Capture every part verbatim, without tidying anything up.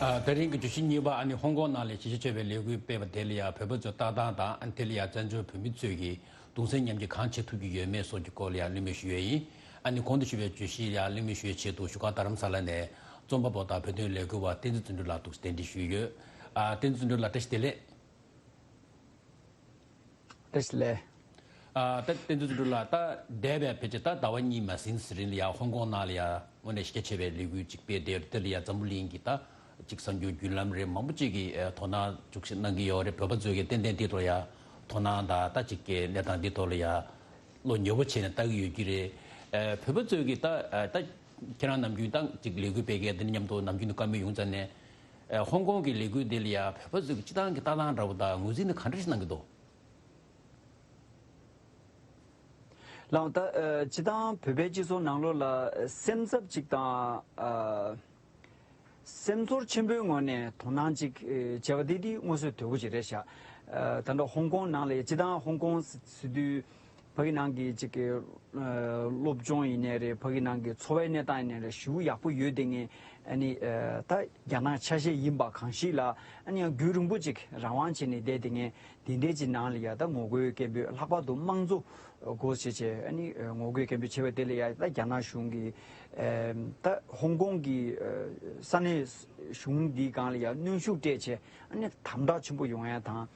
ཨ། ད་རིང་གི་བརྗོད་གཞི་གཉིས་པ། ཨ་ནི་ཧོང་ཀོང་ནང་ལ་ཞི་བྱེད་ཆེ་བའི་ལས་འགུལ་སྤེལ་བ་དེ་ལ་ཡང་བོད་པ་ཚོའི་ལྟ་སྟངས་དང་། ཨ་ནི་དེ་ལ་ཡང་བཙན་བྱོལ་བོད་མི་ཚོས་ཀྱིས་གདུང་སེམས་མཉམ་སྐྱེད་གང་བྱེད་ཐུབ་ཀྱི་ཡོད་མེད་སོགས་ཀྱི་སྐོར་ལ་ཡང་གླེང་མོལ་ཞུ་ཡས་ཡིན། ཨ་ནི་གོང་དུ་ཞུས་པའི་བརྗོད་གཞི་ལ་ཡང་གླེང་མོལ་ཞུ་ཡས་ཆེད་དུ་བཞུགས་སྒར་རྡ་རམ་ས་ལ་ནས་རྩོམ་པ་པོ་དང་བོད་དོན་ལས་འགུལ་བ་བསྟན་འཛིན་བརྩོན་འགྲུས་ལགས་འདུག། གདན་འདྲེན་ཞུས་ཡོད། ཨ། བསྟན་འཛིན་བརྩོན་འགྲུས་ལགས། བཀྲ་ཤིས་བདེ་ལེགས། བཀྲ་ཤིས་བདེ་ལེགས། ཨ། ད་བསྟན་འཛིན་བརྩོན་འགྲུས་ལགས། ད་འདས་པའི་ཕལ་ཆེར་ད་ཟླ་བ་གཉིས་མ་ཟིན་ཙམ་རིང་ལ་ཡང་ཧོང་ཀོང་ནང་ལ་ཡང་དངོས་གནས་གཞི་རྒྱ་ཆེ་བའི་ལས་འགུལ་ཅིག་སྤེལ་བསྡད་ཡོད་རེད། དེ་ལ་ཡང་འཛམ་བུ་གླིང་གི་ད་ཅིག་གསར་འགྱུར་བརྒྱུད་ལམ་རེད། མང་པོ་ཅིག་གིས་ཨ་དོ་སྣང་ཤུགས་ཆེ་གནང་གི་ཡོད་རེད། བོད་པ་ཚོས་ཀྱིས་ཏན་ཏན་དེའི་ཐོག་ལ་ཡང་དོ་སྣང་དང་། ད་ཅིག་གི་གནས་སྟངས་འདིའི་ཐོག་ལ་ཡང་བློ་ཉེ་བོ་བྱས་ནས་ལྟ་གི་ཡོད་ཀྱི་རེད། ཨ། བོད་པ་ཚོས་ཀྱིས་ད་ཨ་ད་ཁྱེད་རང་ནམ་རྒྱུན་ད་ཅིག་ལས་འགུལ་སྤེལ་མཁན་དེ་ནི་མཉམ་དུ་ནམ་རྒྱུན་དུ་བཀའ་མོལ་ཡོང་ཙང་ནས། ཨ། ཧོང་ཀོང་གི་ལས་འགུལ་འདི་ལ་ཡང་བོད་པ་ཚོས་ཀྱི་སྤྱིར་བཏང་གི་ལྟ་སྟངས་འདྲ་པོ་དང་ངོས་འཛིན་ནི་ག་འདྲ་ཞིག་གནང་གི་འདུག། ལགས། ད་ཨ་སྤྱིར་བཏང་བོད་པའི་སྤྱི་ཚོགས་ནང་ལོགས་ལ་སེམས་འཚབ་ཅིག་དང་། ཨ། སེམས་ཚོར་ཆེན་པོའི་ངང་ནས་དོ་སྣང་ཅིག་ཨ་བྱས་པ་དེ་དེ་དངོས་གནས་དོད་པོ་ཅིག་རེད་ཤག། ཨ། ད་ལྟ་ཧོང་ཀོང་ནང་ལ་སྤྱིར་བཏང་ཧོང་ཀོང་ཟེར་དུས་ཕ་གི་ནང་གི་ཅིག་གི་ཨ་སློབ་སྦྱོང་ཡིན་ནའི་རེད། ཕ་གི་ནང་གི་འཚོ་བའི་གནས་སྟངས་ཡིན་ནའི་རེད། ཞེ་པོ་ཡག་པོ་ཡོད་དེ་ངས། ཨ་ནི་ཨ་ད་རྒྱ་ནག་ཆ་ཤས་ཡིན་པ་གང་ཞིག་ལ། ཨ་ནི་ཡང་རྒྱུན་རིང་པོ་ཅིག་རང་དབང་བྱས་ནས་བསྡད་དེ་ངས་དེ་འདྲའི་ཅིག་ནང་ལ་ཡ་ད་ངོ་རྒོལ་སྐད་འབོད། ལྷག་པར་དུ་དམངས་གཙོ་སྒོ་ཕྱེ་བྱས། ཨ་ནི་ཨ་ངོ་རྒོལ་སྐད་འབོད་བྱས་པ་དེ་ལ་ཡ་ད་རྒྱ་ནག་གཞུང་གིས་ཨ་ད་ཧོང་ཀོང་གི་ཨ་ས་གནས་གཞུང་འདིའི་སྒང་ལ་ཡ་གནོན་ཤུགས་སྤྲད་བྱས། ཨ་ནི་དམ་དྲག་ཆེན་པོ་ཡོང་ཡ་དང་།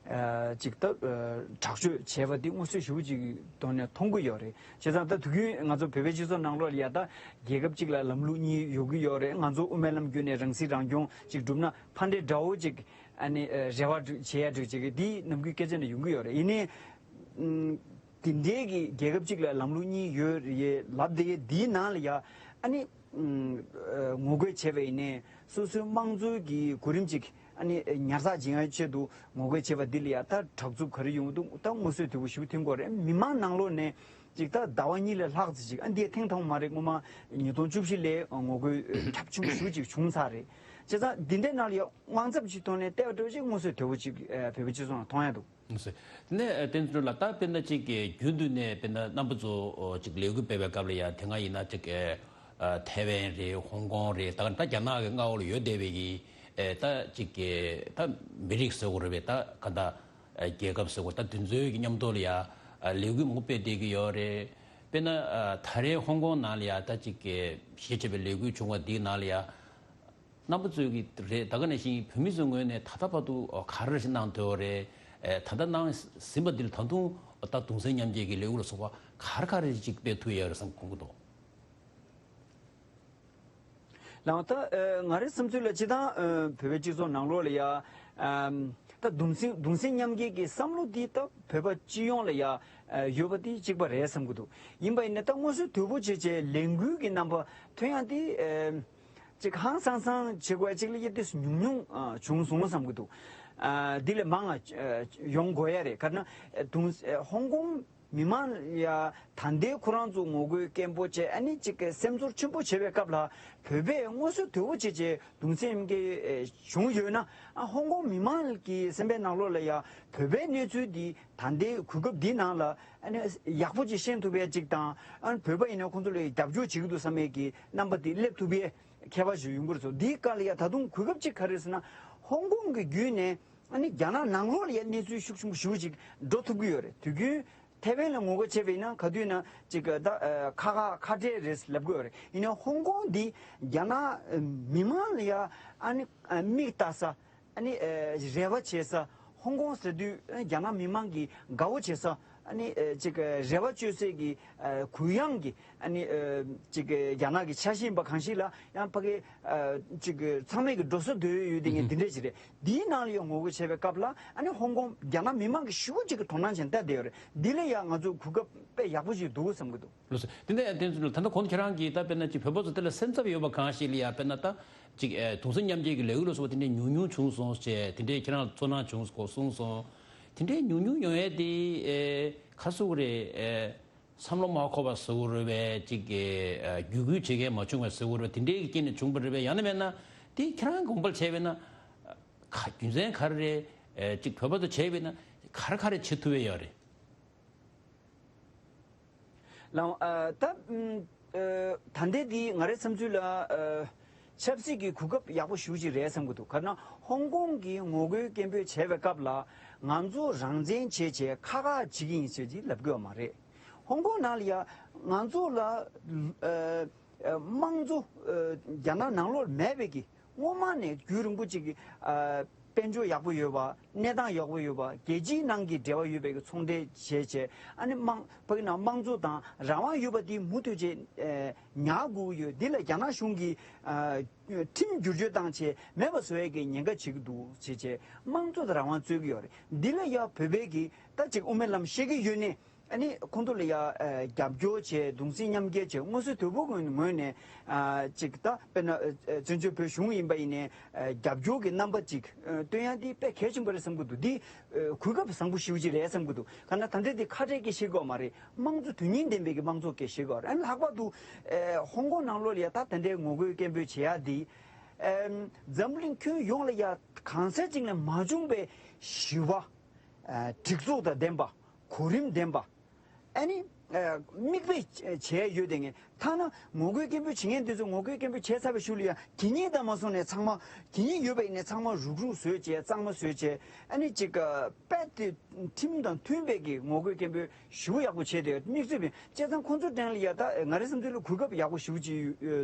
ཨ་ཅིག་ད་ཨ་དྲག་སྤྱོད་བྱས་པ་འདི་མངོན་གསལ་ཞེ་པོ་ཅིག་གི་ཐོག་ནས་མཐོང་གི་ཡོད་རེད། བྱས་ཙང་ད་དུས་རྒྱུན་ང་ཚོ་བོད་པའི་སྤྱི་ཚོགས་ནང་ལོགས་ལ་ཡ་ད་རྒྱལ་ཁབ་ཅིག་ལ་ལམ་ལུགས་གཉིས་ཡོད་ཀྱི་ཡོད་རེད། ང་ཚོ་དབུ་མའི་ལམ་བརྒྱུད་ནས་རང་སྲིད་རང་སྐྱོང་ཅིག་བསྒྲུབ་ན་ཕན་འབྲས་འདྲ་བོ་ཅིག། ཨ་ནི་ཨ་རེ་བ་བྱེད་ཡ་འདྲ་ཅིག་འདི་ནམ་རྒྱུན་སྐད་ཆ་ནས་ཡོང་གི་ཡོད་རེད། ཡིན་ནའི་ཨ་དེ་འདྲའི་གི་རྒྱལ་ཁབ་ཅིག་ལ་ལམ་ལུགས་གཉིས་ཡོད་རེད་ལབ་བསྡད་ཡས་འདིའི་ནང་ལ་ཡ། ཨ་ནི་ཨ་ངོ་རྒོལ་བྱས་པ་ཡིན་ནའི་སོ་སོའི་དམངས་གཙོའི་གི་གོ་རིམ་ཅིག་ཨ་ནི་ཉར་ཚགས་བྱེད་ཡ་ཆེད་དུ་ངོ་རྒོལ་བྱས་པ་འདི་ལ་ཡ་ད་དྲག་རྩུབ་ག་རེ་ཡོང་གི་འདུག། ད་མངོན་གསལ་དོད་པོ་ཞེ་པོ་ཐོན་གྱི་ཡོད་རེད། མི་མང་ནང་ལོགས་ནས་ཅིག་ད་ཟླ་བ་གཉིས་ལས་ལྷག་ཙམ་ཅིག། ཨ་འདི་ཐེངས་དང་པོ་མ་རེད། སྔོན་མ་ཉིས་སྟོང་བཅུ་བཞི་ལོའི་ངོ་རྒོལ་ཁྱབ་ཆེན་པོ་ཞེ་པོ་ཅིག་བྱུང་ཚར་རེད། བྱས་ཙང་འདི་འདྲའི་ནང་ལ་ཡ་དབང་ཚད་ཅིག་ཐོག་ནས་བལྟས་པ་འདྲ་བོ་ཅིག་མངོན་གསལ་དོད་པོ་ཅིག་ཨ་བོད་པའི་སྤྱི་ཚོགས་ནང་མཐོང་ཡ་འདུག། ལགས་སོ། དེ་ནས་བསྟན་འཛིན་ལགས། ད་དཔེར་ན་ཅིག་གི་རྒྱུན་དུ་ནས་དཔེར་ན་རྣམ་པ་ཚོ་ཅིག་ལས་འགུལ་སྤེལ་བའི་སྐབས་ལ་ཡ་དེ་སྔ་ཡིན་ན་ཅིག་ཨ་ཐའེ་ཝན་རེད། ཧོང་ཀོང་རེད། ད་ད་རྒྱ་ནག་གི་མངའ་འོག་ལ་ཡོད་བསྡད་པའི་གི་ཨ་ད་ཅིག་གི་ད་མི་རིགས་ཟེར་དགོས་རེད་པས། ད་ག་ད་ཨ་རྒྱལ་ཁབ་ཟེར་དགོས། ད་དེ་ཚོའི་གི་མཉམ་དུ་ལ་ཡ་ཨ་ལས་འགུལ་མང་པོ་སྤེལ་བསྡད་ཀྱི་ཡོད་རེད། དཔེར་ན་ཨ་ད་རེས་ཧོང་ཀོང་ནང་ལ་ཡ་ད་ཅིག་གི་གཞི་བྱས་པའི་ལས་འགུལ་བྱུང་བ་འདིའི་ནང་ལ་ཡ། རྣམ་པ་ཚོས་ཀྱི་རེད། ད་ག་ནང་བཞིན་བོད་མི་ཚོའི་ངོས་ནས་ད་ལྟ་བར་དུ་ག་རེ་ཞིག་གནང་ཐུབ་པ་རེད། ཨེ་ད་ལྟ་གནང་ཟིན་པ་འདི་ལ་ད་དུང་ད་གདུང་སེམས་མཉམ་སྐྱེད་ཀྱི་ལེའུ་ལ་སོགས་པ་ག་རེ་ག་རེ་ཅིག་སྤེལ་ཐུབ་ཡོད་རེད་བསམ་དགོངས་ཀྱི་འདུག། ལགས། ད་ཨེ་ང་རའི་བསམ་ཚུལ་ལ་སྤྱིར་བཏང་ཨེ་བོད་པའི་སྤྱི་ཚོགས་ནང་ལོགས་ལ་ཡ་ཨམ་ད་གདུང་སེམས་གདུང་སེམས་མཉམ་སྐྱེད་ཀྱི་བསམ་བློ་འདི་ད་བོད་པ་སྤྱི་ཡོངས་ལ་ཡ་ཨེ་ཡོད་པ་འདི་གཅིག་པ་རེད་བསམ་གྱི་འདུག། ཡིན་པ་ཡིན་ན་ད་མངོན་གསལ་དོད་པོ་བྱས་བྱས་ལས་འགུལ་གྱི་རྣམ་པ་ཐོན་ཡ་འདི་ཨེ། ཅིག་ཧང་སང་སང་བྱེད་དགོས་ཡ་ཅིག་ལ་ཡ་ཏོག་ཙམ་ཉུང་ཉུང་ཨ་བྱུང་སོང་བསམ་གྱི་འདུག། ཨ་འདི་ལས་མང་ང་ཨ་ཡོང་དགོས་ཡ་རེད། ག་རེ་ན་ཨ་གདུང་ཨ་ཧོང་ཀོང་མི་མང་ཡ་ད་ལྟའི་ཁོ་རང་ཚོ་ངོ་རྒོལ་སྐད་འབོད་བྱས། ཨ་ནི་ཅིག་སེམས་ཚོར་ཆེན་པོ་བྱེད་པའི་སྐབས་ལ་བོད་པས་མངོན་གསལ་དོད་པོ་བྱས་བྱས་གདུང་སེམས་ཀྱི་ཨ་བྱུང་ཡོད་ན། ཨ་ཧོང་ཀོང་མི་མང་གི་སེམས་པའི་ནང་ལོགས་ལ་ཡ་བོད་པའི་གནས་ཚུལ་འདི་ད་ལྟའི་གོ་སྐབས་འདི་ནང་ལ་ཨ་ནི་ཡག་པོ་ཅིག་ཤེས་ཐུབ་ཡ་ཅིག་དང་། ཨ་ནི་བོད་པ་ཡིན་ན་ཁོང་ཚོ་ལ་རྒྱབ་སྐྱོར་བྱེད་ཀྱི་འདུག་བསམ་ཡས་ཀྱི་རྣམ་པ་དེ་སླེབས་ཐུབ་ཡས་ཁྱད་པར་ཞིག་ཡོང་གི་རེད་ཟེར། འདིའི་སྐབས་ལ་ཡ་ད་དུང་གོ་སྐབས་ཅིག་ག་རེ་ཟེར་ན། ཧོང་ཀོང་གི་བརྒྱུད་ནས་ཨ་ནི་རྒྱ་ནག་ནང་ལོགས་ལ་ཡ་གནས་ཚུལ་ཤུགས་ཆེན་པོ་ཞེ་པོ་ཅིག་འགྲོ་ཐུབ་ཀྱི་ཡོད་རེད། དུས་རྒྱུན་ཐའེ་ཝན་ལ་ངོ་རྒོལ་བྱས་པ་ཡིན་ན་ག་དུས་ན་ཅིག་ད་ཨ་ཁ་ཁ་ཁ་བྲལ་རེད་ལབ་ཀྱི་ཡོད་རེད། ཡིན་ནའི་ཧོང་ཀོང་འདི་རྒྱ་ནག་མི་མང་ལ་ཡ་ཨ་ནི་ཨ་མིག་ལྟ་ས། ཨ་ནི་ཨ་རེ་བ་བྱེད་ས། ཧོང་ཀོང་ཟེར་དུས་ཨ་རྒྱ་ནག་མི་མང་གི་དགའ་བོ་བྱེད་ས། ཨ་ནི་ཨ་ཅིག་ཨ་རེ་བ་བཅོལ་སའི་གི་ཨ་གུ་ཡངས་ཀྱི། ཨ་ནི་ཨ་ཅིག་ཨ་རྒྱ་ནག་གི་ཆ་ཤས་ཡིན་པ་གང་ཞིག་ལ་ཡང་ཕ་གི་ཨ་ཅིག་ཨ་ཚང་མས་གི་འགྲོ་ས་འདོད་ཡོད་དེ་ངས་འདི་འདྲས་ཅིག་རེད། འདིའི་ནང་ལ་ཡང་ངོ་རྒོལ་བྱས་པའི་སྐབས་ལ་ཨ་ནི་ཧོང་ཀོང་རྒྱ་ནག་མི་མང་གི་ཞེ་པོ་ཅིག་གི་དོ་སྣང་བྱས་བལྟས་བསྡད་ཡོད་རེད། འདི་ལ་ཡང་ང་ཚོ་གོ་སྐབས་དཔེ་ཡག་པོ་ཞིག་འདུག་བསམ་གི་འདུག། ལགས་སོ། དེ་འདྲ་ཡང་བསྟན་ཚུལ་ད་ལྟ་གོང་ཁྱེད་རང་གིས་ད་དཔེར་ན་ཅིག་བོད་པ་ཚོ་དེ་ལ་སེམས་འཚབ་ཡོད་པ་གང་ཞིག་ལ་ཡ་དཔེར་ན་ད་ཅིག་ཨེ་གདུང་སེམས་མཉམ་སྐྱེད་ཀྱི་ལས་འགུལ་ལ་སོགས་པ་དེ་འདྲའི་ཉུང་ཉུང་བྱུང་སོང་ཞེས། དེ་འདྲའི་ཁྱེད་རང་ཚོར་སྣང་བྱུང་སྐོར་གསུངས་སོང་། དེ་འདྲའི་ཉུང་ཉུང་ཡོང་ཡས་དེ་ཨེ་ག་ཟེར་དགོས་རེད། ཨེ་བསམ་བློ་མ་འཁོར་བ་ཟེར་དགོས་རེད་པས། ཅིག་གི་ཨེ་བརྒྱུད་སྐུལ་བྱེད་མཁན་མ་བྱུང་བས་ཟེར་དགོས་རེད་པས། དེ་འདྲའི་གི་རྐྱེན་ནས་བྱུང་བ་རེད་པས། ཡང་ན་མེད་ན་དེ་ཁྱེད་རང་གོང་འཕེལ་བྱས་པས་ན་ག་རྒྱུ་མཚན་ག་རེ་རེད། ཨེ་ཅིག་བོད་པ་ཚོ་བྱས་པས་ན་ག་རེ་ག་རེ་བྱེད་ཐུབ་པས་ཡོད་རེད། ལགས། ཨ་ད་ཨ་ད་ལྟའི་འདི་ང་རའི་བསམ་ཚུལ་ལ་ཨ་ ཆབ་སྲིད་ཀྱི་གོ་སྐབས་ཡག་པོ་ཞེ་པོ་ཅིག་རེད་བསམ་གྱི་འདུག་ག་རེ་ན་ཧོང་ཀོང་གི་ངོ་རྒོལ་སྐད་འབོད་བྱས་པའི་སྐབས་ལ་ང་ཚོ་རང་བཙན་བྱས་བྱས་ཁག་ཁག་བྱེད་ཀྱི་ཡིན་ཟེར་གྱི་ལབ་དགོས་པ་མ་རེད། ཧོང་ཀོང་ནང་ལ་ཡ་ང་ཚོ་ལ་ཨ་ཨ་དམངས་གཙོ་ཨ་རྒྱ་ནག་ནང་ལོགས་མེད་པའི་གི་སྔོན་མ་ནས་རྒྱུན་རིང་པོ་ཅིག་གི་ཨ་དཔལ་འབྱོར་ཡག་པོ་ཡོད་པ། གནས་སྟངས་ཡག་པོ་ཡོད་པ། རྒྱལ་སྤྱིའི་ནང་གི་འབྲེལ་བ་ཡོད་པའི་གི་ཚོང་འབྲེལ་བྱས་བྱས། ཨ་ནི་དམངས་ཕ་གི་ནང་དམངས་གཙོ་དང་རང་དབང་ཡོད་པ་དེ་མུ་མཐུད་བྱས་ཨ་ཉར་དགོས་ཀྱི་ཡོད། འདི་ལ་རྒྱ་ནག་གཞུང་གིས་ཨ་ཁྲིམས་བསྒྱུར་བཅོས་བཏང་བྱས་མེད་པ་བཟོ་ཡས་ཀྱི་ཉེན་ཁ་བྱེད་ཀྱི་འདུག་བྱས་བྱས་དམངས་གཙོ་དང་རང་དབང་རྩོད་ཀྱི་ཡོད་རེད། འདི་ལ་ཡ་བོད་པའི་གི་ད་ཅིག་དབུ་མའི་ལམ་ཤེས་ཀྱི་ཡོད་ནས། ཨ་ནི་ཁོང་ཚོ་ལ་ཡ་ཨ་རྒྱབ་སྐྱོར་བྱས། གདུང་སེམས་མཉམ་སྐྱེད་བྱས། མངོན་གསལ་དོད་པོ་ངོས་ངོས་ནས་ཨ་ཅིག་ད་དཔེར་ན་ཨ་བཙན་བྱོལ་བོད་གཞུང་ཡིན་པ་ཡིན་ནའི་ཨ་རྒྱབ་སྐྱོར་གྱི་རྣམ་པ་ཅིག་ཨ་སྟོན་ཡ་དེ་དཔེ་གལ་ཆེན་པོ་རེད་བསམ་གྱི་འདུག་འདི་ཨ་གོ་སྐབས་བཟང་པོ་ཞེ་པོ་ཅིག་རེད་བསམ་གྱི་འདུག་ག་ན་ད་ལྟ་དེ་ཁ་བྲལ་གྱི་བཤད་དགོས་མ་རེད། དམངས་གཙོ་དོན་སྙིང་ལྡན་པའི་གི་དམངས་གཙོ་སྐད་བཤད་དགོས་རེད། ཨ་ནི་ལྷག་པར་དུ་ཨ་ཧོང་ཀོང་ནང་ལོགས་ལ་ཡ་ད་དེ་འདྲའི་ངོ་རྒོལ་སྐད་འབོད་བྱེད་ཡ་དེ་ཨ་འཛམ་གླིང་ཁྱོན་ཡོངས་ལ་ཡ་གང་ཟག་ཅིག་ནས་མ་བྱུང་བའི་ཞི་བ། ཨ་སྒྲིག་འཛུགས་དང་ལྡན་པ། གོ་རིམ་ལྡན་པ། ཨ་ནི་ཨ་མིག་དཔེ་བྱས་ཡོད་དེ། ངས་ཐ་ན་ངོ་རྒོལ་སྐད་འབོད་བྱེད་མཁན་དེ་ཚོས་ངོ་རྒོལ་སྐད་འབོད་བྱས་ཚར་བའི་གཞུག་ལ་ཡང་དགེ་བསྙེན་དང་མ་སོང་ནས་ཚང་མ། དགེ་བསྙེན་ཡོད་པ་ཡིན་ནའི་ཚང་མ་རུག་རུག་བཟོས་བྱས། གཙང་མ་བཟོས་བྱས། ཨ་ནི་ཅིག་ཨ་དཔེ་དེ་ཁྲིམས་དང་མཐུན་པའི་གི་ངོ་རྒོལ་སྐད་འབོད་ཞེ་པོ་ཡག་པོ་བྱས་ཏེ་དམིགས་བསལ་བྱས་ཙང་ཁོང་ཚོ་དྲན་ལ་ཡ་ད་ང་རའི་བསམ་ཚུལ་ལ་གོ་སྐབས་ཡག་པོ་ཞེ་པོ་ཅིག་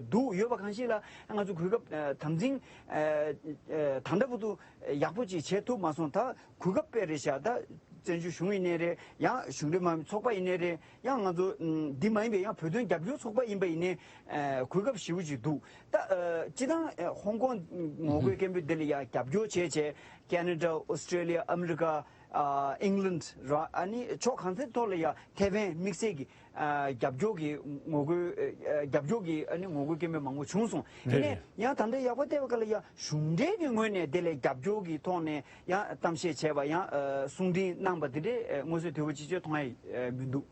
འདུག་ཡོད་པ་གང་ཞིག་ལ་ང་ཚོ་གོ་སྐབས་ཨ་དམ་འཛིན་ཨ་ཨ་ད་ལྟ་བར་དུ་ཡག་པོ་ཅིག་བྱས་ཐུབ་མ་སོང་། ད་གོ་སྐབས་དཔེ་རེད་ཤག་ད་བཙན་བྱོལ་གཞུང་ཡིན་ནའི་རེད། ཡང་གཞུང་འབྲེལ་མ་ཡིན་ཚོགས་པ་ཡིན་ནའི་རེད། ཡང་ང་ཚོ་ཨམ་འདི་མ་ཡིན་པའི་ཡང་བོད་དོན་རྒྱབ་སྐྱོར་ཚོགས་པ་ཡིན་པ་ཡིན་ནའི་ཨ་གོ་སྐབས་ཞེ་པོ་ཅིག་འདུག་ད་ཨ་སྤྱི་བཏང་ཨ་ཧོང་ཀོང་ངོ་རྒོལ་སྐད་འབོད་འདི་ལ་ཡང་རྒྱབ་སྐྱོར་བྱས་བྱས་ཁེ་ན་ཌ། ཨོ་སི་ཀྲེ་ལི་ཡ། ཨ་མི་རི་ཀ། ཨ་ཨིང་ལན་ར། ཨ་ནི་ཕྱོགས་གང་ཚེ་ཐོག་ལ་ཡང་ཐེ་ཝན་དམིགས་བསལ་གྱི་ཨ་རྒྱབ་སྐྱོར་གྱི་ངོ་རྒོལ་ཨ་རྒྱབ་སྐྱོར་གྱི་ཨ་ནི་ངོ་རྒོལ་སྐད་འབོད་མང་པོ་བྱུང་སོང་། དེ་རེད་ནས་རེད། ཡང་ད་ལྟ་ཡག་པོ་བལྟས་པ་ག་ལ་ཡང་གཞུང་འབྲེལ་གྱི་ངོས་ནས་དེ་ལས་རྒྱབ་སྐྱོར་གྱི་ཐོག་ནས་ཡང་གཏམ་བཤད་བྱས་པ། ཡང་ཨ་གསུང་འཕྲིན་གནང་པ་དེ་འདྲའི་ཨ་མངོན་གསལ་དོད་པོ་ཅིག་ཅིག་མཐོང་ཡ་ཨ་མི་འདུག་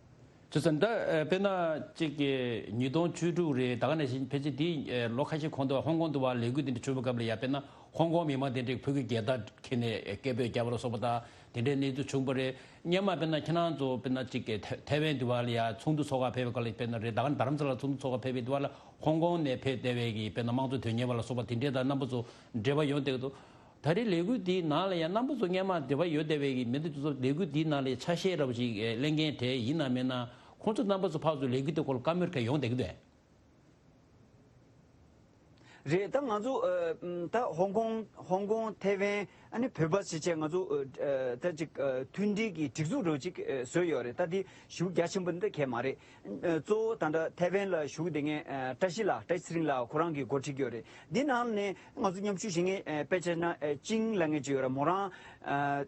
བྱས་ཙང་ད་ཨ་དཔེར་ན་གཅིག་གི་ཉིས་སྟོང་བཅུ་དྲུག་རེད། ད་ག་ནང་བཞིན་ཕལ་ཆེར་དེ་ཨ་ལོ་ཁ་ཤས་གོང་དུ་ཧོང་ཀོང་དུ་བ་ལས་འགུལ་དེ་འདྲ་བྱུང་བའི་སྐབས་ལ་ཡ་དཔེར་ན་ཧོང་ཀོང་མི་མང་དེ་འདྲས་ཕྲུ་གུ་རྒྱལ་དར་འཁྱེར་ནས་སྐད་འབོད་བརྒྱབ་པ་ལ་སོགས་པ་དང་དེ་འདྲའི་གནས་ཚུལ་བྱུང་བ་རེད། སྔོན་མ་དཔེར་ན་ཁྱེད་རང་ཚོ་དཔེར་ན་གཅིག་གི་ཐེ་ཐེ་ཝན་དུ་བ་ལ་ཡ་ཚོགས་འདུ་ཚོགས་ཁག་ཕེབས་པའི་སྐབས་ལ་དཔེར་ན་རེད། ད་ག་རྡ་རམ་ས་ལ་ཚོགས་འདུ་ཚོགས་ཁག་ཕེབས་པའི་དུ་བ་ལ་ཧོང་ཀོང་ནས་ཕེབས་བསྡད་པའི་གི་དཔེར་ན་དམངས་གཙོ་དོན་གཉེར་བ་ལ་སོགས་པ་དེ་འདྲས་དང་རྣམ་པ་ཚོ་འབྲེལ་བ་ཡོང་བསྡད་ཀྱི་འདུག་ད་རེས་ལས་འགུལ་འདིའི་ནང་ལ་ཡང་རྣམ་པ་ཚོ་སྔོན་མ་འབྲེལ་བ་ཡོད་བསྡད་པའི་གི་མི་འདི་ཚོ་ལས་འགུལ་འདིའི་ནང་ལ་ཆ་ཤས་འདྲ་པོ་ཞིག་གླེང་མཁན་དེ་ཡིན་ན་མིན་ན་ཁོང་ཚོ་རྣམ་པ་ཚོ་ཕར་ཚུར་ལས་འགུལ་དེ་སྐོར་ལ་བཀའ་མོལ་ག་ཡོང་བསྡད་ཀྱི་འདུག་རེད། ད་ང་ཚོ་ཨ་ད་ཧོང་ཀོང་ཧོང་ཀོང་ཐེ་ཝན་ཨ་ནི་བོད་པ་ཞེས་བྱས་ང་ཚོ་ཨ་ད་ཅིག་ཨ་མཐུན་སྒྲིལ་གྱི་སྒྲིག་འཛུགས་འདྲ་པོ་ཅིག་ཨ་བཟོས་ཡོད་རེད། ད་འདི་ཞེ་པོ་རྒྱ་ཆེན་པོ་འདི་གང་ཡང་མ་རེད། ཨ་གཙོ་བོ་ད་ལྟ་ཐེ་ཝན་ལ་བཞུགས་བསྡད་མཁན་ཨ་བཀྲ་ཤིས་ལགས། བཀྲ་ཤིས་ཚེ་རིང་ལགས་ཁོ་རང་གིས་འགོ་ཁྲིད་ཀྱི་ཡོད་རེད། འདི་ནང་ནས་ང་ཚོ་མཉམ་ཞུགས་བྱེད་མཁན་ཨ་དཔེ་ཆ་ན་ཨ་ཅིང་ལབ་མཁན་ཅིག་ཡོད་རེད། མོ་རང་ཨ་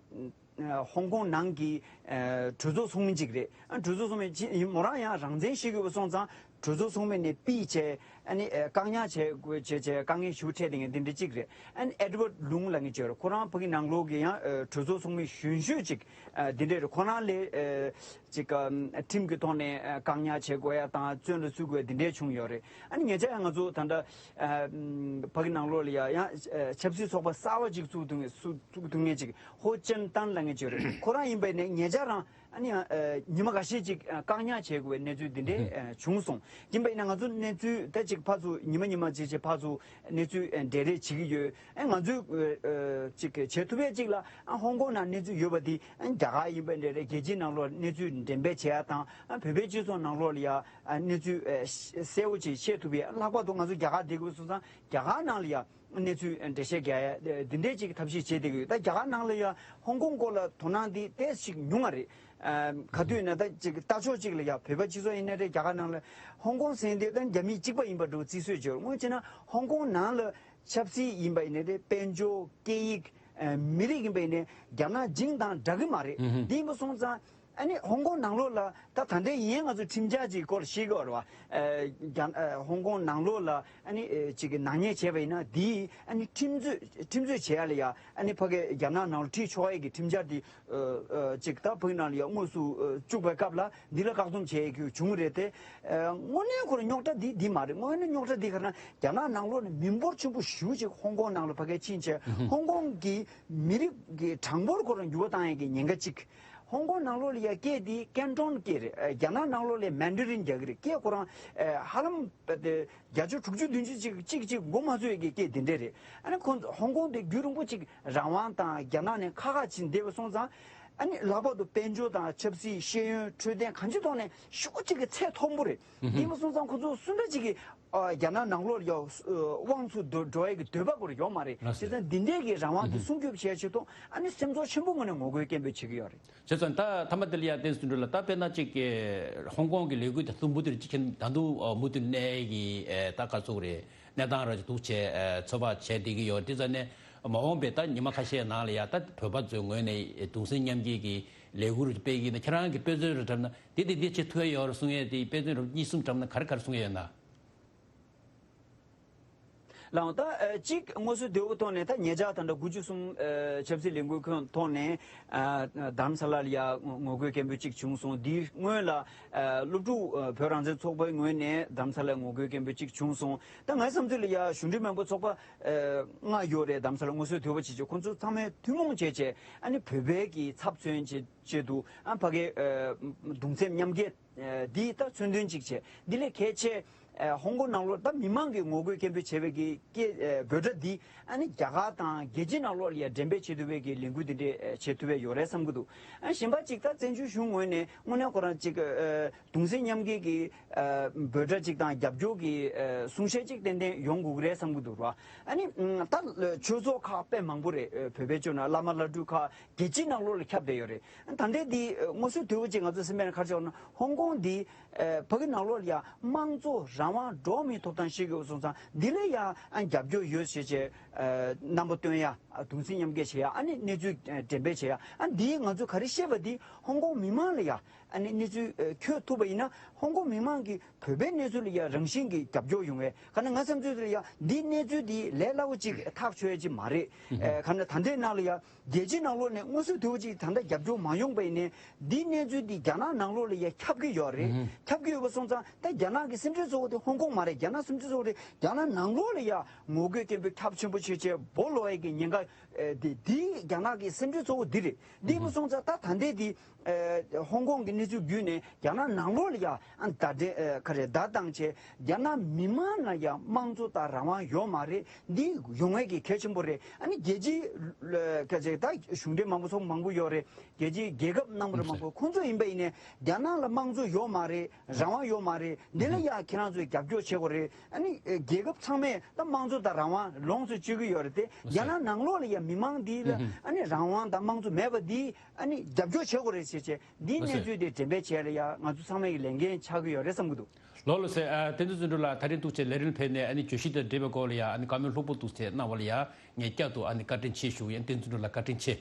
ཧོང་ཀོང་ནང་གི་ཨ་གྲོས་ཚོགས་ཚོགས་མི་གཅིག་རེད། ཨ་གྲོས་ཚོགས་ཚོགས་མི་ཅིག་ཡིན། མོ་རང་ཡང་རང་བཙན་ཞུ་དགོས་པ་སོང་ཙང་གྲོས་ཚོགས་ཚོགས་མི་ནས་ཕུད་བྱས་ཨ་ནི་ཨ་བཀག་ཉར་བྱས་དགོས་བྱས་བྱས་དཀའ་ངལ་ཞེ་པོ་འཕྲད་བསྡད་མཁན་དེ་འདྲ་གཅིག་རེད། ཨ་ནི་ཨེ་ཌི་ཝར་ལུང་ལབ་མཁན་ཅིག་ཡོད་རེད། ཁོ་རང་ཕ་གི་ནང་ལོགས་ཀྱི་ཡང་ཨ་གྲོས་ཚོགས་ཚོགས་མི་གཞོན་ཤོས་ཅིག་ཨ་དེ་འདྲ་རེད། ཁོ་རང་ལས་ཨ་ཅིག་ཨ་ཁྲིམས་ཀྱི་ཐོག་ནས་ཨ་བཀག་ཉར་བྱེད་དགོས་ཡ་དང་བཙོན་ལ་བཙུགས་དགོས་ཡ་དེ་འདྲ་བྱུང་ཡོད་རེད། ཨ་ནི་ཉེ་ཆར་ཡང་ང་ཚོ་ད་ལྟ་ཨ་ཕ་གི་ནང་ལོགས་ལ་ཡ་ཡང་ཨ་ཆབ་སྲིད་ཚོགས་པ་གསར་པ་ཅིག་བཙུགས་ཐུབ་མཁན་བཙུགས་ཐུབ་མཁན་ཅིག་ཧོ་ཅན་ཏན་ལབ་མཁན་ཅིག་ཡོད་རེད། ཁོ་རང་ཡིན་པ་ཡིན་ནའི་ཉེ་ཆར་རང་ཨ་ནི་ཡང་ཨ་ཉི་མ་འགའ་ཤས་ཅིག་ཨ་བཀག་ཉར་བྱེད་དགོས་པའི་གནས་ཚུལ་འདི་འདྲས་ཨ་བྱུང་སོང་། ཡིན་པ་ཡིན་ན་ང་ཚོ་གནས་ཚུལ་ད་ཅིག་ཕར་ཚུར་ཉི་མ་ཉི་མ་ཅིག་ཅིག་ཕར་ཚུར་གནས་ཚུལ་ཨ་འགྲེལ་བཤད་བྱེད་ཀྱི་ཡོད། ཨ་ང་ཚོས་ཨ་ཅིག་བྱེད་ཐུབ་པའི་ཅིག་ལ་ཨ་ཧོང་ཀོང་ནང་གནས་ཚུལ་ཡོད་པ་འདི་ཨ་རྒྱ་གར་ཡིན་པ་འདྲ་རེད། རྒྱལ་སྤྱིའི་ནང་ལོགས་གནས་ཚུལ་འགྲེམས་སྤེལ་བྱེད་ཡ་དང་ཨ་བོད་པའི་སྤྱི་ཚོགས་ནང་ལོགས་ལ་ཡ་ཨ་གནས་ཚུལ་ཨ་གསལ་པོ་ཅིག་ཤེས་ཐུབ་པའི། ཨ་ལྷག་པར་དུ་ང་ཚོ་རྒྱ་གར་བསྡད་དགོས་སོང་ཙང་རྒྱ་གར་ནང་ལ་ཡ་གནས་ཚུལ་འགྲེལ་བཤད་རྒྱག་ཡ་འདི་འདྲས་ཅིག་ཐབས་ཤེས་བྱེད་བསྡད་ཀྱི་ཡོད། ད་རྒྱ་གར་ནང་ལ་ཡ་ཧོང་ཀོང་སྐོར་ལ་དོ་སྣང་འདི་ཏོག་ཙམ་ཅིག་ཉུང་བ་རེད། ཨ་ག་དུས་ན་ད་ཅིག་ལྟ་ཕྱོགས་ཅིག་ལ་ཡ་བོད་པ་སྤྱི་ཚོགས་ཡིན་ན་རེད། རྒྱ་གར་ནང་ལ་ཧོང་ཀོང་ཟེར་འདི་ད་རྒྱ་མི་གཅིག་པ་ཡིན་པ་འདྲ་བོ་བརྩི་སྲོལ་ཅིག་ཡོད། དངོས་བྱས་ན་ཧོང་ཀོང་ནང་ལ་ཆབ་སྲིད་ཡིན་པ་ཡིན་ན་རེད། དཔལ་འབྱོར། སྐད་ཡིག་ཨ་མི་རིགས་ཡིན་པ་ཡིན་ནའི་རྒྱ་ནག་བྱིངས་དང་འདྲ་གི་མ་རེད། ཨུ་ཧུ། འདི་ཡིན་པ་སོང་ཙང་ཨ་ནི་ཧོང་ཀོང་ནང་ལོགས་ལ་ད་ད་ལྟའི་ཡིན་ང་ཚོ་ཁྲིམས་འཆར་ཅིག་སྐོར་ཤེས་ཀྱི་ཡོད་རེད་བ། ཨ་རྒྱ་ཨ་ཧོང་ཀོང་ནང་ལོགས་ལ་ཨ་ནི་ཨ་ཅིག་གི་ནག་ཉེས་བྱས་པ་ཡིན་ན་འདི་ཨ་ནི་ཁྲིམས་རྩོད་ཁྲིམས་རྩོད་བྱེད་ཡ་ལ་ཡ་ཨ་ནི་ཕ་གི་རྒྱ་ནག་ནང་ལ་ཁྲིད་ཆོག་ཡ་གི་ཁྲིམས་འཆར་འདི་ཨ་ཨ་ཅིག་ད་བོད་ནང་ལ་ཡ་དངོས་སུ་ཨ་བཅུག་པའི་སྐབས་ལ་འདི་ལ་བཀག་སྡོམ་བྱེད་ཡ་གི་བྱུང་རེད་དེ། ཨ་དངོས་གནས་ཁོ་རང་རྙོག་དྲ་འདི་འདི་མ་རེད། དངོས་གནས་རྙོག་དྲ་འདི་ག་རེ་ན་རྒྱ་ནག་ནང་ལོགས་ནས་མི་འབོར་ཆེན་པོ་ཞེ་པོ་ཅིག་ཧོང་ཀོང་ནང་ལ་ཕ་གི་ཕྱིན་བྱས་ཧོང་ཀོང་གི་མི་རིགས་ཀྱི་གྲངས་འབོར་ཁོ་རང་འགྱུར་བ་བཏང་ཡས་ཀྱི་ཉེན་ཁ་གཅིག་ཧོང་ཀོང་ནང་ལོགས་ལ་ཡ་སྐད་འདི་ཀན་ཊོན་སྐད་རེད། ཨ་རྒྱ་ནག་ནང་ལོགས་ལ་མན་ཌ་རིན་རྒྱག་གི་རེད། སྐད་ཁོ་རང་ཨ་ཧ་ལམ་ཨ་དེ་བརྒྱ་ཆ་དྲུག་ཅུ་བདུན་ཅུ་ཅིག་ཅིག་ཅིག་མགོ་མ་ཚོས་ཀྱི་སྐད་འདི་འདྲས་རེད། ཨ་ནི་ཁོང་ཧོང་ཀོང་དེ་རྒྱུན་རིང་པོ་ཅིག་རང་དབང་དང་རྒྱ་ནག་ནས་ཁ་ཁ་ཕྱིན་བསྡད་པ་སོང་ཙང་། ཨ་ནི་ལྷག་པར་དུ་དཔལ་འབྱོར་དང་ཆབ་སྲིད་ཤེས་ཡོན་འཕྲོད་བསྟེན་གང་ཅིའི་ཐོག་ནས་ཤུགས་གཅིག་གི་ཚད་མཐོན་པོ་རེད། ཧུམ་ཧུམ། དེ་མ་སོང་ཙང་ཁོ་ཚོ་སུ་འདྲ་ཅིག་གི་ཨ་རྒྱ་ནག་ནང་ལོགས་ལ་ཡ་དབང་ཚུགས་འགྲོ་འགྲོ་ཡ་གི་འདོད་པ་ཁོ་རང་ཡོད་མ་རེད། ལགས་སོ། བྱས་ཙང་འདི་འདྲས་ཀྱི་རང་དབང་དེ་ཧུམ་ཧུམ། སྲུང་སྐྱོབ་བྱེད་ཆེད་དུ་ཨ་ནི་སེམས་ཚོར་ཆེན་པོ་ངོས་ནས་ངོ་རྒོལ་སྐད་འབོད་བྱེད་ཀྱི་ཡོད་རེད། བྱས་ཙང་ད་མཐའ་མ་དེ་ལ་ཡ་བསྟན་འཛིན་ལགས། ད་དཔེར་ན་ཅིག་གི་ཧོང་ཀོང་གི་ལས་འགུལ་དེ་ཚོ་མུ་མཐུད་ཅིག་ཁྱེད་ད་དུང་མུ་མཐུད་གནས་ཀྱི་ད་ག་ཚོད་རེད། གནས་སྟངས་ར་ཅིག་འདུག་བྱས་ཚོད་དཔག་བྱས་བསྡད་ཀྱི་ཡོད། དེ་ཙང་ནས་མ་འོངས་པའི་ད་ཉི་མ་ཁ་ཤས་ནང་ལ་ཡ་ད་བོད་པ་ཚོའི་ངོས་ནས་གདུང་སེམས་མཉམ་སྐྱེད་ཀྱི་ལས་འགུལ་སྤེལ་གྱི་ཡིན་ན། ཁྱེད་རང་གི་དཔེ་མཚོན་རེ་བཀྲམ་ན་འདི་འདི་འདི་བྱེད་ཐུབ་ཡ་ཡོད་རེད་གསུང་ཡས་དེ་དཔེ་མཚོན་རེ་གཉིས་གསུམ་བཀྲམ་ན་ག་རེ་ག་རེ་གསུང་ཡས་ཡོད་ན། ལགས་ད་ཨ་གཅིག་དངོས་སུ་དེའི་ཐོག་ནས་ད་ཉེ་ཆར་ད་ལྟ་དགུ་བཅུ་གསུམ་ཨ་ཆབ་སྲིད་ལས་འགུལ་ཁོངས་ཐོག་ནས་ཨ་རྡ་རམ་ས་ལ་ལ་ཡ་ངོ་རྒོལ་སྐད་འབོད་ཅིག་བྱུང་སོང་། དེའི་སྔོན་ལ་ཨ་སློབ་ཕྲུག་ཨ་བོད་རང་བཙན་ཚོགས་པའི་ངོས་ནས་རྡ་རམ་ས་ལ་ངོ་རྒོལ་སྐད་འབོད་ཅིག་བྱུང་སོང་། ད་ངའི་བསམ་ཚུལ་ལ་ཡ་གཞུང་འབྲེལ་མིན་པའི་ཚོགས་པ་ཨ་ལྔ་ཡོད་རེད། རྡ་རམ་ས་ལ་དངོས་སུ་དེ་བ་བྱེད་ཆེད་ཁོང་ཚོ་ཚང་མས་ཐུན་མོང་བྱས་བྱས་ཨ་ནི་བོད་པའི་གི་ཚབ་མཚོན་བྱེད་ཆེད་དུ་ཨ་ཕ་གི་ཨ་གདུང་སེམས་མཉམ་སྐྱེད་ཨ་འདི་ད་མཚོན་དོན་གཅིག་བྱས། འདི་ལས་གལ་ཆེ་ཨ་ཧོང་ཀོང་ནང་ལོགས་ད་མི་མང་གིས་ངོ་རྒོལ་སྐད་འབོད་བྱས་པའི་གི་སྐད་ཨ་འབོད་སྒྲ་འདི་ཨ་ནི་རྒྱ་གར་དང་རྒྱལ་སྤྱིའི་ནང་ལོགས་ལ་ཡ་འགྲེམས་སྤེལ་བྱེད་ཐུབ་པའི་གི་ལས་འགུལ་འདི་འདྲས་ཨ་བྱེད་ཐུབ་པའི་ཡོད་རེད་བསམ་གྱི་འདུག་ཨ་གཞན་པ་གཅིག་ད་བཙན་བྱོལ་གཞུང་ངོས་ནས་དངོས་གནས་ཁོ་རང་གཅིག་ཨ་གདུང་སེམས་མཉམ་སྐྱེད་ཀྱི་ཨ་འབོད་སྒྲ་གཅིག་དང་རྒྱབ་སྐྱོར་གྱི་ཨ་གསུང་བཤད་གཅིག་ཏན་ཏན་ཡོང་དགོས་ཀྱི་རེད་བསམ་གྱི་འདུག་ར། ཨ་ནི་ཨ་ད་ཆོས་ཚོགས་ཁག་དཔེ་མང་པོ་རེད། ཨ་བོད་པའི་ཕྱོགས་ནས་བླ་མ་བླ་སྤྲུལ་ཁག་རྒྱལ་སྤྱིའི་ནང་ལོགས་ལ་ཁྱབ་བསྡད་ཡོད་རེད། ད་ལྟའི་འདི་དངོས་སུ་དུས་ཅིག་ང་ཚོ་སེམས་པའི་ཁར་ཆགས་ན་ཧོང་ཀོང་འདི་ཨ་ཕ་གི་ནང་ལོགས་ལ་ཡ་དམངས་གཙོ་རང་དབང་འགྲོ་བ་མིའི་ཐོབ་ཐང་ཤེས་དགོས་སོང་ཙང་འདི་ལ་ཡ་ཨ་རྒྱབ་སྐྱོར་ཡོད་ཞེས་བྱས་ཨ་རྣམ་པ་སྟོན་ཡ། ཨ་གདུང་སེམས་མཉམ་སྐྱེད་བྱེད་ཡ། ཨ་ནི་གནས་ཚུལ་ཨ་འགྲེམས་སྤེལ་བྱེད་ཡ། ཨ་འདིས་ང་ཚོས་ག་རེ་བཤད་པ་འདི་ཧོང་ཀོང་མི་མང་ལ་ཡ་ཨ་ནི་གནས་ཚུལ་ཨ་འཁྱོལ་ཐུབ་པ་ཡིན་ན་ཧོང་ཀོང་མི་མང་གིས་བོད་པའི་གནས་ཚུལ་ལ་ཡ་རང་བཞིན་གྱིས་རྒྱབ་སྐྱོར་ཡོང་བས། ག་ནས་ང་བསམ་ཚུལ་དེ་ལ་ཡ་འདིའི་གནས་ཚུལ་འདི་ལས་སླ་པོ་ཅིག་ཐག་ཆོད་ཡ་ཅིག་མ་རེད། ཨ་ག་ནས་ད་ལྟའི་ནང་ལ་ཡ་རྒྱལ་སྤྱིའི་ནང་ལོགས་ནས་དངོས་སུ་དུས་ཅིག་ད་ལྟ་རྒྱབ་སྐྱོར་མ་ཡོང་པ་ཡིན་ནའི་འདིའི་གནས་ཚུལ་འདི་རྒྱ་ནག་ནང་ལོགས་ལ་ཡ་ཁྱབ་ཀྱི་ཡོད་རེད། ཨ་ཁྱབ་ཀྱི་ཡོད་པ་སོང་ཙང་ད་རྒྱ་ནག་གི་སེམས་ཁྲལ་གཙོ་བོ་དེ་ཧོང་ཀོང་མ་རེད། རྒྱ་ནག་སེམས་ཁྲལ་གཙོ་བོ་དེ་རྒྱ་ནག་ནང་ལོགས་ལ་ཡ་ངོ་རྒོལ་སྐད་འབོད་ཁྱབ་ཆེན་པོ་བྱས་བྱས་སྦོ་ལོག་ཡ་གི་ཉེན་ཁ་ཨེ་དེ་འདི་རྒྱ་ནག་གི་སེམས་ཁྲལ་གཙོ་བོ་འདི་རེད། འདི་མ་སོང་ཙང་ད་ད་ལྟའི་འདི་ཨེ་ཧོང་ཀོང་གི་གནས་ཚུལ་བརྒྱུད་ནས་རྒྱ་ནག་ནང་ལོགས་ལ་ཡ་ཨ་བརྡ་འདྲེན་ཨེ་ག་རེ་བརྡ་བཏང་བྱས་རྒྱ་ནག་མི་མང་ལ་ཡ་དམངས་གཙོ་དང་རང་དབང་ཡོད་མ་རེད། འདི་ཡོང་ཡས་ཀྱི་གལ་ཆེན་པོ་རེད། ཨ་ནི་རྒྱལ་སྤྱིའི་ལ་ག་ཚད་ད་གཞུང་འབྲེལ་མང་པོ་ཚོགས་མང་པོ་ཡོད་རེད། རྒྱལ་སྤྱིའི་རྒྱལ་ཁབ་རྣམ་པ་མང་པོ་ཁོང་ཚོ་ཡིན་པ་ཡིན་ནའི་རྒྱ་ནག་ལ་དམངས་གཙོ་ཡོད་མ་རེད། རང་དབང་ཡོད་མ་རེད། འདི་ལ་ཡ་ཁྱེད་རང་ཚོས་རྒྱབ་སྐྱོར་བྱེད་དགོས་རེད། ཨ་ནི་ཨེ་རྒྱལ་ཁབ་ཚང་མས་ད་དམངས་གཙོ་དང་རང་དབང་ལོངས་སུ་སྤྱོད་ཀྱི་ཡོད་རེད་དེ། རྒྱ་ནག་ནང་ལོགས་ལ་ཡ་མི་མང་འདི་ལ་ཨ་ནི་རང་དབང་དང་དམངས་གཙོ་མེད་པ་འདི་ཨ་ནི་རྒྱབ་སྐྱོར་བྱེད་དགོས་རེད་ཟེར་བྱས་འདིའི་གནས་ཚུལ་དེ་འགྲེམས་སྤེལ་བྱས་ལ་ཡ་ང་ཚོ་ཚང་མས་ཀྱི་ལས་འགན་ཆགས་ཀྱི་ཡོད་རེད་བསམ་གྱི་འདུག་ལགས་ལགས་སེ། ཨ་བསྟན་འཛིན་བརྩོན་འགྲུས་ལགས་ད་རིང་ཐུགས་རྗེ་ལས་རིམ་ཕེབས་ནས་ཨ་ནི་བརྗོད་གཞི་དང་འབྲེལ་བའི་སྐོར་ལ་ཡ་ཨ་ནི་བཀའ་མོལ་ལྷུག་པོ་འདུག་སེ་གནང་བ་ལ་ཡ་ངས་བསྐྱར་དུ་ཨ་ནི་བཀའ་དྲིན་ཆེ་ཞུ་ཡིན། བསྟན་འཛིན་བརྩོན་འགྲུས་ལགས་བཀའ་དྲིན་ཆེ།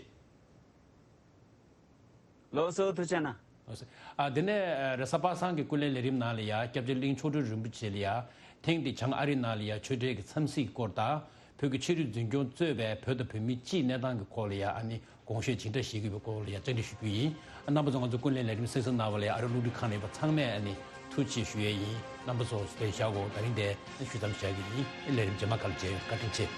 ལགས་སོ་ཐུགས་རྗེ་གནང་། ལགས་སོ། ཨ་དེ་ནས་རེས་གཟའ་པ་སངས་ཀྱི་ཀུན་གླེང་ལས་རིམ་ནང་ལ་ཡ་སྐྱབས་རྗེ་གླིང་མཆོག་སྤྲུལ་རིན་པོ་ཆེ་ལ་ཡ་ཐེངས་འདི་བྱང་ཨ་རི་ནང་ལ་ཡ་ཆོས་འབྲེལ་གྱི་འཚམས་གཟིགས་སྐོར་དང་། བོད་ཀྱི་ཆོས་རིག་འཛིན་སྐྱོང་གཙོས་པའི་བོད་དང་བོད་མིའི་སྤྱིའི་གནས་སྟངས་ཀྱི་སྐོར་ལ་ཡ་ཨ་ནི་དགོངས་བཞེས་ཇི་འདྲ་བཞེས་ཀྱི་ཡོད་པའི་སྐོར་ལ་ཡ་བཅར་འདྲི་ཞུ་རྒྱུ་ཡིན། རྣམ་པ་ཚོ་ང་ཚོ་ཀུན་གླེང་ལས་རིམ་གཟིགས་གསན་གནང་བ་ལ་ཡ་ཨ་རི་རླུང་འཕྲིན་ཁང་ནས་ཡོད་པ་ཚང་མས་ཨ་ནི་ཐུགས་རྗེ་ཆེ་ཞུ་ཡས་ཡིན། རྣམ་པ་ཚོ་དེ་བཞག་གོ་ད་རིང་དེ་ཞུ་མཚམས་བཞག་གི་ཡིན། ལས་རིམ་རྗེས་མ་ཁག་ལ་མཇལ་ཡོང་། བཀའ་དྲིན་ཆེ།